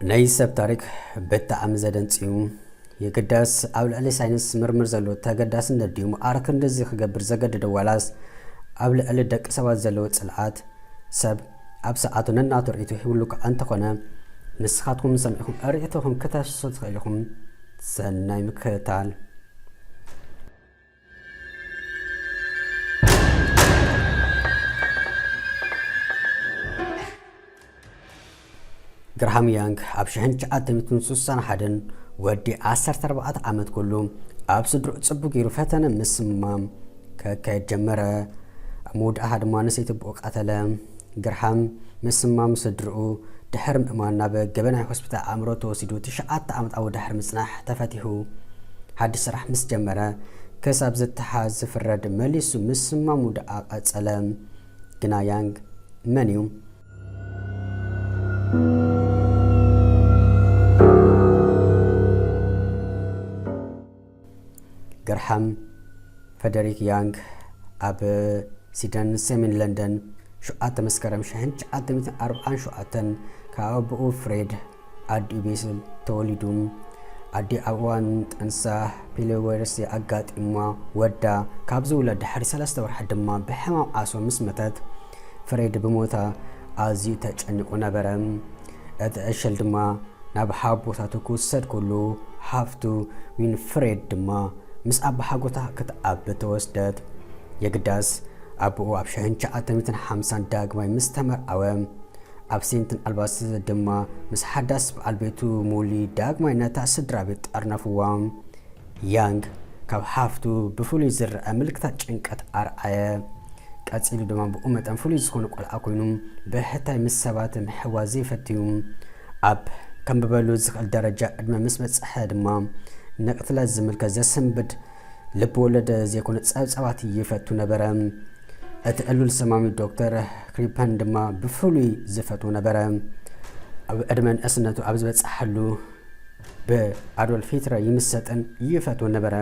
ናይ ሰብ ታሪክ ብጣዕሚ ዘደንጽዩ። የግዳስ ኣብ ልዕሊ ሳይንስ ምርምር ዘለዎ ተገዳስነት ድዩ ምኣረ ክንድዚ ክገብር ዘገደደ፣ ዋላስ ኣብ ልዕሊ ደቂ ሰባት ዘለዎ ጽልኣት? ሰብ ኣብ ሰዓቱ ነናቱ ርእይቶ ሂብሉ ከኣ እንተኾነ፣ ንስኻትኩም ሰሚዕኹም ርእይቶኹም ክተፍስሱ ትኽእሉ ኢኹም። ሰናይ ምክትታል። ግርሃም ያንግ ኣብ ሽሕን ትሽዓተ ሚእትን ስሳን ሓደን ወዲ ዓሰርተ ኣርባዕተ ዓመት ኩሉ ኣብ ስድርኡ ጽቡቕ ገይሩ ፈተነ ምስማም ከካየድ ጀመረ። ኣብ መወዳእታ ድማ ንሰይቲ ብኡ ቀተለ። ግርሃም ምስማም ስድርኡ ድሕሪ ምእማን ናብ ገበናዊ ሆስፒታል ኣእምሮ ተወሲዱ ትሽዓተ ዓመት ኣብ ድሕሪ ምጽናሕ ተፈቲሑ። ሓድሽ ስራሕ ምስ ጀመረ ክሳብ ዝተሓዝ ዝፍረድ መሊሱ ምስማሙ ደኣ ቀጸለ። ግና ያንግ መን እዩ? ግርሃም ፈደሪክ ያንግ ኣብ ሲደን ሰሜን ለንደን ሸውዓተ መስከረም ሽሕን ትሽዓተ ሚእትን ኣርባዓን ሸውዓተን ካብ ኣቦኡ ፍሬድ ኣዲኡ ቤስል ተወሊዱ። ኣዲኡ ኣብ እዋን ጥንሳ ፒሎወይረስ ኣጋጢማ ወዳ ካብ ዝውለድ ድሕሪ ሰለስተ ወርሒ ድማ ብሕማም ዓሶ ምስ መተት፣ ፍሬድ ብሞታ ኣዝዩ ተጨኒቑ ነበረ። እቲ ዕሸል ድማ ናብ ሓቦታቱ ክውሰድ ከሎ፣ ሓፍቱ ዊንፍሬድ ድማ ምስ ኣባሓጎታ ክትዓቢ ተወስደት። የግዳስ ኣቦኡ ኣብ ሽሕን ትሽዓተ ሚእትን ሓምሳን ዳግማይ ምስ ተመርዓወ፣ ኣብ ሴንትን ኣልባስ ድማ ምስ ሓዳስ በዓል ቤቱ ሞሊ ዳግማይ ነታ ስድራ ቤት ጠርነፍዋ። ያንግ ካብ ሓፍቱ ብፍሉይ ዝረኣ ምልክታት ጭንቀት ኣርኣየ። ቀጺሉ ድማ ብኡ መጠን ፍሉይ ዝኾነ ቆልዓ ኮይኑ ብሕታይ ምስ ሰባት ምሕዋዝ ዘይፈትዩ። ኣብ ከንብበሉ ዝኽእል ደረጃ ዕድመ ምስ በጽሐ ድማ ንቅትለት ዝምልከት ዘሰንብድ ልብ ወለድ ዘይኮነ ጸብጻባት ይፈቱ ነበረ። እቲ ዕሉል ሰማሚ ዶክተር ክሪፐን ድማ ብፍሉይ ዝፈትዎ ነበረ። ኣብ ዕድመ ንእስነቱ ኣብ ዝበጽሓሉ ብኣዶልፍ ሂትለር ይምሰጥን ይፈትዎ ነበረ።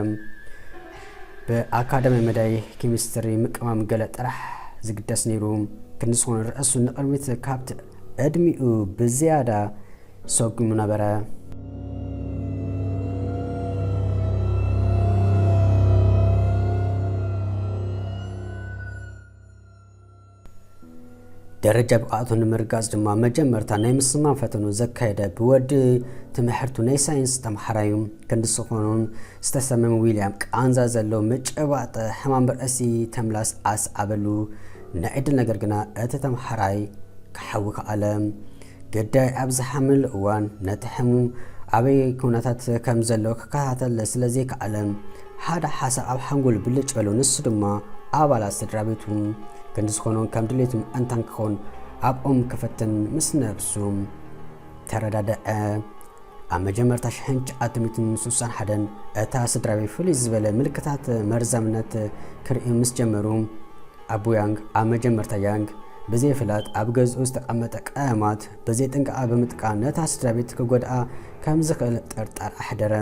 ብኣካዳሚ መዳይ ኬሚስትሪ ምቅማም ገለ ጥራሕ ዝግደስ ነይሩ። ክንዲ ዝኾነ ርእሱ ንቕድሚት ካብቲ ዕድሚኡ ብዝያዳ ሰጒሙ ነበረ። ደረጃ ብቕዓቱ ንምርጋጽ ድማ መጀመርታ ናይ ምስማም ፈተኑ ዘካየደ ብወዲ ትምህርቱ ናይ ሳይንስ ተምሃራዩ ክንዲ ዝኾኑን ዝተሰመመ ዊልያም ቃንዛ ዘለዎ ምጭባጥ ሕማም ርእሲ ተምላስ ኣስዓበሉ። ናይ ዕድል ነገር ግና እቲ ተምሃራይ ክሓዊ ከኣለ። ግዳይ ኣብ ዝሓምል እዋን ነቲ ሕሙም ኣበይ ኩነታት ከም ዘሎ ክከታተል ስለ ዘይከኣለ፣ ሓደ ሓሳብ ኣብ ሓንጎሉ ብልጭ በሎ። ንሱ ድማ ኣባላት ስድራ ቤቱ ክንዲ ዝኾኖም ከም ድሌቱ ምእንታን ክኾን ኣብኦም ክፈትን ምስ ነብሱ ተረዳድዐ። ኣብ መጀመርታ ሽሕን ትሽዓተ ሚእትን ስሳን ሓደን እታ ስድራ ቤት ፍልይ ዝበለ ምልክታት መርዛምነት ክርእዩ ምስ ጀመሩ፣ ኣቦ ያንግ ኣብ መጀመርታ ያንግ ብዘይፍላጥ ኣብ ገዝኡ ዝተቐመጠ ቀለማት ብዘይጥንቃቐ ብምጥቃም ነታ ስድራ ቤት ክጎድኣ ከም ዝኽእል ጥርጣር ኣሕደረ።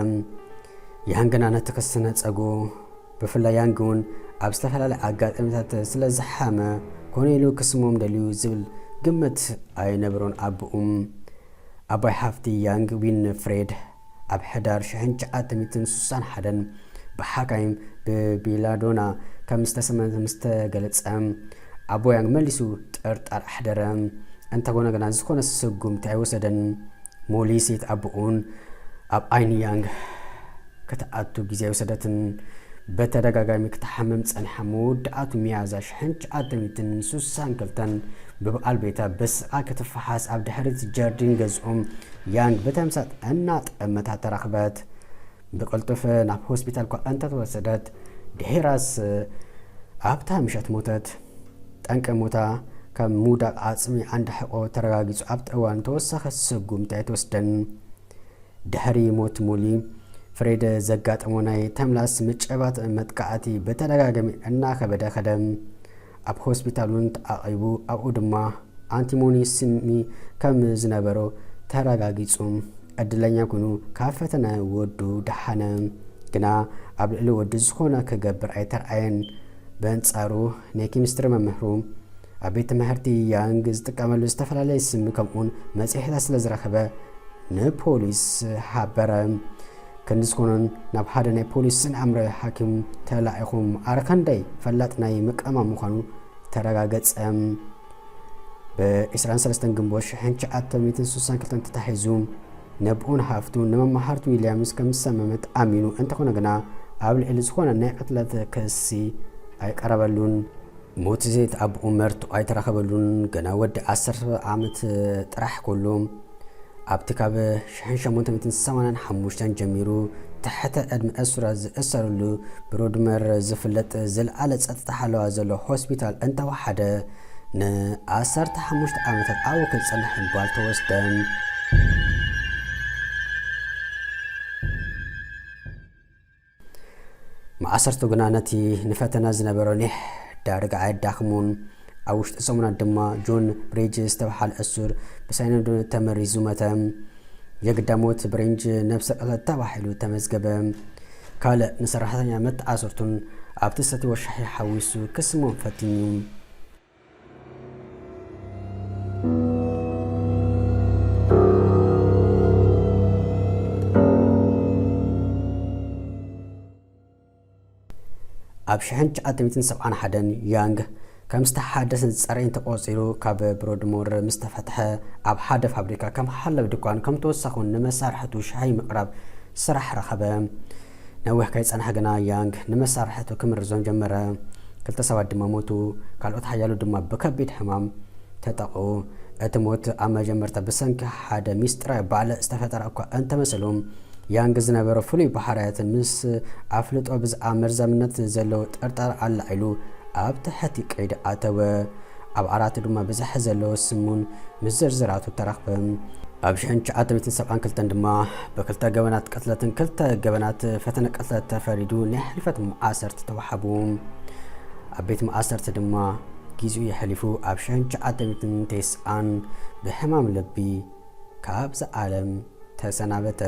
ያንግ ግና ነቲ ክሲ ነጸጎ። ብፍላይ ያንግ እውን ኣብ ዝተፈላለየ ኣጋጣሚታት ስለ ዝሓመ ኮነ ኢሉ ክስሞም ደልዩ ዝብል ግምት ኣይነበሮን ኣቦኡ። ኣባይ ሓፍቲ ያንግ ዊንፍሬድ ኣብ ሕዳር ሽሕን ትሽዓተ ሚእትን ስሳን ሓደን ብሓካይም ብቤላዶና ከም ዝተሰመመት ምስ ተገለጸ፣ ኣቦ ያንግ መሊሱ ጥርጣር ኣሕደረ። እንተኾነ ግና ዝኾነ ስጉምቲ ኣይወሰደን። ሞሊ ሴት ኣቦኡን ኣብ ዓይኒ ያንግ ክትኣቱ ግዜ ኣይወሰደትን። በተደጋጋሚ ክትሓምም ጸኒሓ። መወዳእቱ ሚያዝያ ሽሕን ትሽዓተ ሚእትን ስሳን ክልተን ብበዓል ቤታ በስቓ ክትፈሓስ ኣብ ድሕሪት ጀርዲን ገዝኦም ያንግ ብተምሳጥ እናጠመታ ተረኽበት። ብቕልጡፍ ናብ ሆስፒታል እኳ እንተተወሰደት፣ ድሒራስ ኣብታ ምሸት ሞተት። ጠንቂ ሞታ ካብ ምውዳቕ ዓጽሚ ዓንዲ ሕቖ ተረጋጊጹ ኣብቲ እዋን ተወሳኺ ስጉምቲ ኣይተወስደን። ድሕሪ ሞት ሞሊ፣ ፍሬድ ዘጋጠሞ ናይ ተምላስ ምጭባት መጥቃዕቲ ብተደጋጋሚ እናኸበደ ከደ። ኣብ ሆስፒታል እውን ተዓቒቡ፣ ኣብኡ ድማ ኣንቲሞኒ ስሚ ከም ዝነበሮ ተረጋጊጹ። ዕድለኛ ኮይኑ ካብ ፈተነ ወዱ ደሓነ። ግና ኣብ ልዕሊ ወዱ ዝኾነ ክገብር ኣይተርኣየን። በንጻሩ፣ ናይ ኬሚስትሪ መምህሩ ኣብ ቤት ትምህርቲ ያንግ ዝጥቀመሉ ዝተፈላለየ ስሚ ከምኡውን መጽሔታት ስለ ዝረኸበ፣ ንፖሊስ ሓበረ። ክንዲ ዝኾነን ናብ ሓደ ናይ ፖሊስ ስነ ኣእምሮ ሓኪም ተላኢኹ። ማዕረ ክንደይ ፈላጥ ናይ ምቅማም ምዃኑ ተረጋገጸ። ብ23 ግንቦት ሽሕን ትሽዓተ ሚእትን ስሳን ክልተን ተታሒዙ ነብኡን ሃፍቱ ንመማህርቲ ዊልያምስ ከም ዝሰመመት ኣሚኑ፣ እንተኾነ ግና ኣብ ልዕሊ ዝኾነ ናይ ቅትለት ክሲ ኣይቀረበሉን። ሞት ዜት ኣቦኡ መርትዖ ኣይተረኸበሉን። ገና ወዲ ዓሰርተ ዓመት ጥራሕ ኩሉ። ኣብቲ ካብ ሽሕን ሸሞንተ ሚእትን ሰማንያን ሓሙሽተን ጀሚሩ ትሕተ ዕድመ እሱራት ዝእሰሩሉ ብሮድመር ዝፍለጥ ዝለዓለ ጸጥታ ሓለዋ ዘሎ ሆስፒታል እንተወሓደ፣ ንዓሰርተ ሓሙሽተ ዓመታት ኣብኡ ክጸንሕ ምባል ተወስደ። ማእሰርቱ ግና ነቲ ንፈተና ዝነበሮ ኒሕ ዳርጋ ኣየዳኽሙን። ኣብ ውሽጢ ሰሙናት ድማ ጆን ብሪጅ ዝተባህለ እሱር ብሳይኖዶን ተመሪዙ መተ። የግዳ ሞት ብሪንጅ ነብሰ ቅትለት ተባሂሉ ተመዝገበ። ካልእ ንሰራሕተኛ መተኣሰርቱን ኣብቲ ሰትይዎ ሻሂ ሓዊሱ ክስሞም ፈቲኑ። ኣብ ሽሕን ትሽዓተ ሚእትን ሰብዓን ሓደን ያንግ ከም ዝተሓደሰን ዝጸረየን ተቖጺሩ፣ ካብ ብሮድሞር ምስ ተፈትሐ፣ ኣብ ሓደ ፋብሪካ ከም ሓላዊ ድኳን ከም ተወሳኹን ንመሳርሕቱ ሻሂ ምቕራብ ስራሕ ረኸበ። ነዊሕ ከይጸንሐ ግና ያንግ ንመሳርሕቱ ክምርዞም ጀመረ። ክልተ ሰባት ድማ ሞቱ፣ ካልኦት ሓያሎ ድማ ብከቢድ ሕማም ተጠቕዑ። እቲ ሞት ኣብ መጀመርታ ብሰንኪ ሓደ ሚስጥራዊ ባእለ ዝተፈጠረ እኳ እንተመሰሉ፣ ያንግ ዝነበሮ ፍሉይ ባህርያትን ምስ ኣፍልጦ ብዛዕባ መርዛምነት ዘለዎ ጥርጣረ ኣላዒሉ ኣብ ትሕቲ ቀይዲ ኣተወ። ኣብ ዓራቱ ድማ ብዝሒ ዘለዎ ስሙን ምስ ዝርዝራቱ ተረኽበ። ኣብ ሽሕን ትሽዓተ ሚእትን ሰብዓን ክልተን ድማ ብክልተ ገበናት ቅትለትን ክልተ ገበናት ፈተነ ቅትለት ተፈሪዱ ናይ ሕልፈት መኣሰርቲ ተዋሕቡ። ኣብ ቤት መኣሰርቲ ድማ ግዜኡ የሕሊፉ ኣብ ሽሕን ትሽዓተ ሚእትን ተስዓን ብሕማም ልቢ ካብዚ ዓለም ተሰናበተ።